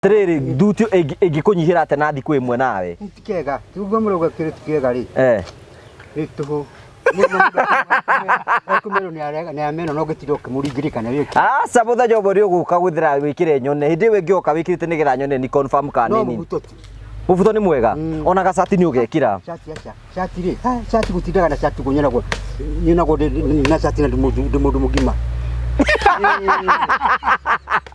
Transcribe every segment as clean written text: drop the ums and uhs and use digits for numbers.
Atiriri, nduti ĩngĩkũnyihĩra atĩa na thikũ ĩmwe nawe? Ti kega, tiguo mũrauga kĩrĩ ti kega rĩ. Eh. Nĩ tũhũ. Ekũmerwo nĩ ameno no ngĩtinda ũkĩmũringĩrĩka na wĩki. Aca mũthenya ũmwe nĩ ũgũka gwĩthĩra wĩkĩre nyone. Hĩndĩ ĩyo ĩngĩ ũka wĩkĩrĩte nĩgetha nyone ni confirm kana No nĩ nini. mũbuto ti. Mũbuto nĩ mwega. Ona gacati nĩ ũgekĩra. Shati aca. Shati rĩ, ha, shati gũtindaga na shati ũguo nyonagwo na shati na ndĩ mũndũ mũgima.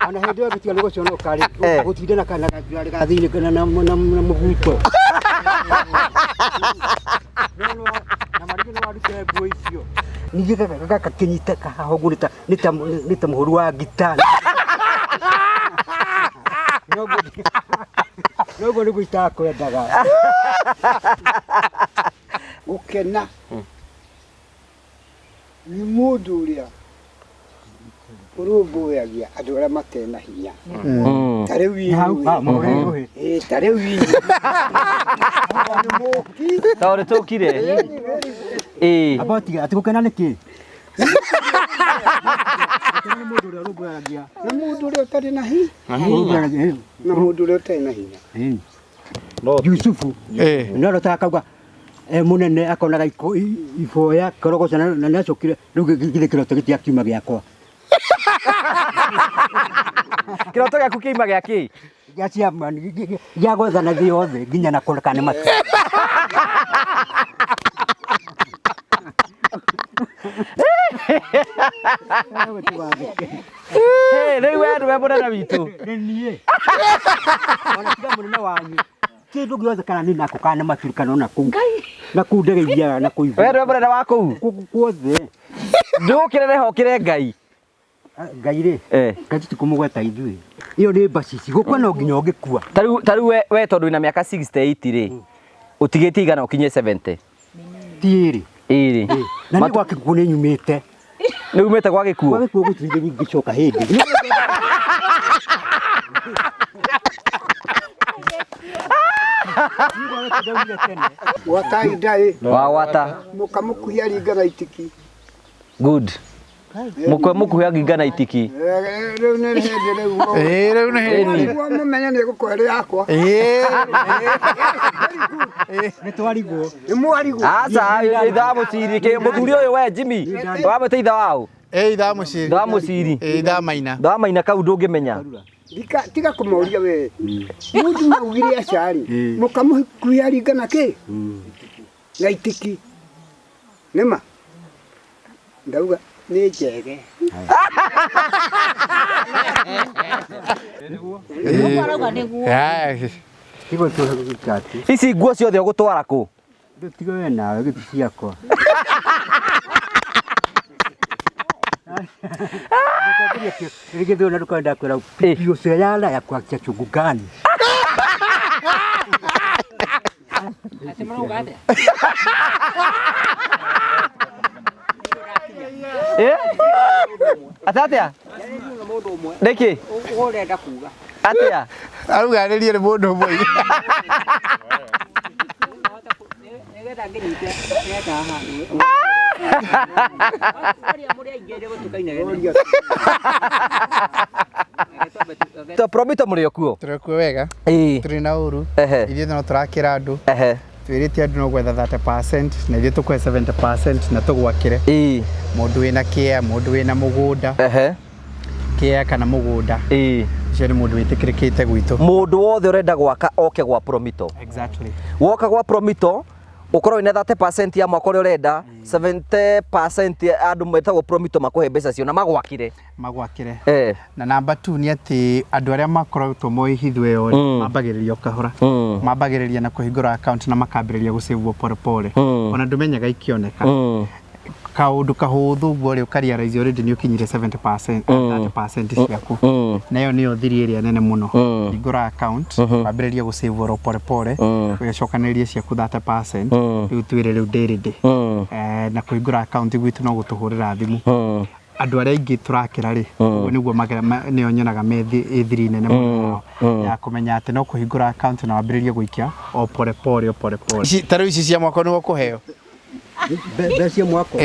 Ona hĩndĩ ĩyo ngĩtiga nĩ gũconoka rĩ, gũtinda na kana gaturarĩ ga thĩinĩ kana na mũbuto. Na marigĩ no warute nguo icio. Ningĩ gaka kĩnyita haha ũguo nĩ ta mũhũri wa ngita. Noguo nĩguo itakwendaga. Gũkena nĩ mũndũ ũrĩa ũrũmbũyagia andũ arĩa matarĩ na hinya. Ta rĩu inyuĩ. Ĩĩ, ta rĩu inyuĩ. Nĩ mũki. Tondũ tũkire. Ĩĩ. Amba ũtige, atĩ gũkena nĩ kĩ? Gũkena nĩ mũndũ ũrĩa ũrũmbũyagia. Na mũndũ ũrĩa ũtarĩ na hinya. Ũrũmbũyagia, Na mũndũ ũrĩa ũtarĩ na hinya. ĩĩ. Yusufu no arotaga akauga e mũnene akonaga iboya korogoca na nĩacokire rĩu githĩ kĩroto gĩtiakiuma gĩakwa. Kĩroto gĩaku kĩima gĩa kĩ? Gĩa chairman, gĩa gwethana thĩ yothe nginya na kũreka nĩ matu. Hey, rĩu we nĩwe mũnene witũ. Nĩ niĩ. Ona tiga mũnene wanyu. Kĩndũ gĩothe kana nĩ nako kana nĩ maturi kana ona kũu. Na kũu ndege ithiaga na kũu We igũrũ. nĩwe mũnene wa kũu. Kũu guothe. Ndũkĩrere hokĩre Ngai. Ngai rĩ, Ngai tũtikũmũgweta ithuĩ. Ĩyo nĩ mbacici, gũkua no nginya ũngĩkua. Ta rĩu we tondũ wĩna mĩaka 68 rĩ, ũtigĩtie igana ũkinye 70? Ti ĩrĩ. Ĩrĩ. Na niĩ gwa gĩkuũ nĩ nyumĩte. Nĩ umĩte gwa gĩkuũ? Gwa gĩkuũ gũtirĩ rĩu ingĩcoka hĩndĩ. Gwatai ndaĩ. Wa gwata. Mũkamũkuhia ringa na itiki. Good. Mũkwe mũkuhia nginga na itiki. Rĩu nĩ hĩndĩ rĩu. Ĩĩ rĩu nĩ hĩndĩ. Nĩguo mũmenye nĩ ngũkũhe yakwa. Ĩĩ. Nĩ twarigwo. Nĩ mwarigwo. Aca itha wa mũciri kĩ mũthuri ũyũ we Jimmy. Wamwĩta itha waũ? Ĩĩ itha wa mũciri. Itha wa mũciri. Ĩĩ itha wa maina. Itha wa maina kau ndũngĩmenya. Tiga kũmoria we. Mũndũ augire aca rĩ, mũkamũkuhia ringa na kĩ? Na itiki. Nĩma? Ndauga nĩ njege. Tigo tũgĩkati. Ici nguo ciothe ũgũtwara kũ? Tiga we nawe gĩti ciakwa. Rĩgĩthwo na ndũkaenda kwĩra pipi ũcio yala ya kuakia chungu gani. Eh? Ate atĩa? Nĩkĩ? Ũrenda kuga. Atĩa? Arugarĩrie nĩ mũndũ ũmwe. Nĩgetha ngĩnyite ndĩreka haha. Arĩa mũrĩ aingĩ nĩ gũtuka inegene. To Promito mũrĩ o kuo? Tũrĩ kuo wega. Ĩĩ. Tũrĩ na ũru. Ehe. Ithuĩ no tũrakĩra andũ. Ehe. Twĩrĩte andũ no gwetha 30% na ithuĩ tũkũhe 70% na tũgwakĩre. Ĩĩ. Mũndũ wĩna kĩa, mũndũ wĩna mũgũnda. Ehe. Kĩa kana mũgũnda. Ĩĩ. Ũcio nĩ mũndũ wĩtĩkĩrĩkĩte gwitũ. Mũndũ wothe ũrenda gwaka oke gwa Promito. Exactly. Woka gwa Promito ũkorwo wĩna 30% ya mwaka ũrĩa ũrenda, 70% ya andũ metagwo Promito makũhe mbeca cio na magwakĩre. Magwakĩre. Eh. Na namba 2 nĩ atĩ andũ arĩa makoretwo moĩ hitho ĩyo rĩ, mambagĩrĩria o kahora. Mambagĩrĩria na kũhingũra account na makambĩrĩria gũcĩvwo pole pole. Ona ndũmenyaga ikĩoneka. Kaũndũ kahũthũ ũguo rĩ ũkarealize already nĩ ũkinyire 70%, 30% ciaku. Na ĩyo nĩyo thiri ĩrĩa nene mũno. Hingũra account, wambĩrĩrie gũcĩvwo oro pole pole, ũgĩcokanĩrĩrie ciaku 30%, rĩu twĩre rĩu ndĩ ready. Na kũhingũra account gwitũ no gũtũhũrĩra thimũ. Andũ arĩa aingĩ tũrakĩra rĩ, ũguo nĩguo nĩo nyonaga me thiri nene mũno yao, ya kũmenya atĩ no kũhingũra account na wambĩrĩrie gũikia o pole pole o pole pole. Ici, ta rĩu ici cia mwako nĩwe ũkũheo? Mbeca cia mwako.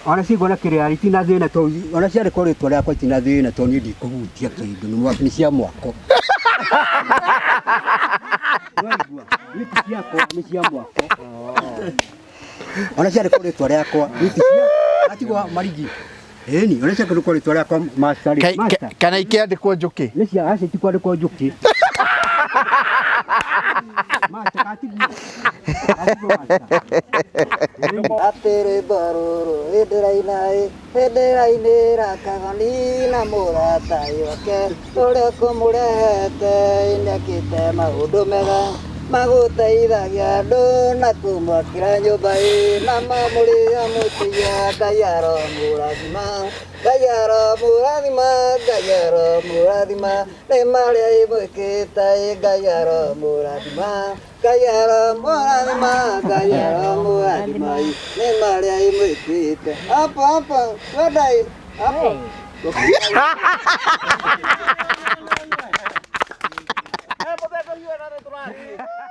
Ona cingona kĩrĩa itina thĩna to ona ciarĩ kwa rĩtwa rĩakwa itina thĩna to niĩ ndikũhutia kĩndũ nĩ mwako nĩ cia mwako. Nĩwaigua? Nĩ ti ciakwa, nĩ cia mwako. Ona ciandĩkwo rĩtwa rĩakwa, nĩ ti cia atigwo marigi. Ĩni, ona ciandĩkwo rĩtwa rĩakwa master rĩ, master. Kana ikĩandĩkwo njũkĩ. Nĩ cia acio ti kwandĩkwo njũkĩ. Master katiguo. Katiguo master. Atĩ rwĩmbo rũrũ hĩndĩraina ĩ hĩndĩrainĩra kagoni na mũrata wake ũrĩa kũmũrehete nĩekĩte maũndũ mega magũteithagia andũ na kũmwakĩra nyũmba ĩ na mamũrĩa mũtĩa Ngai aromũrathima Ngai aromũrathima Ngai aromũrathima nĩ marĩa ĩmwĩkĩte ĩ Ngai aromũrathima Ngai aromũrathima Ngai aromũrathima nĩ marĩa ĩmwĩkĩte hapo hapo twenda ĩ hapo. Mũthemba hiyo na nĩ tũrathiĩ.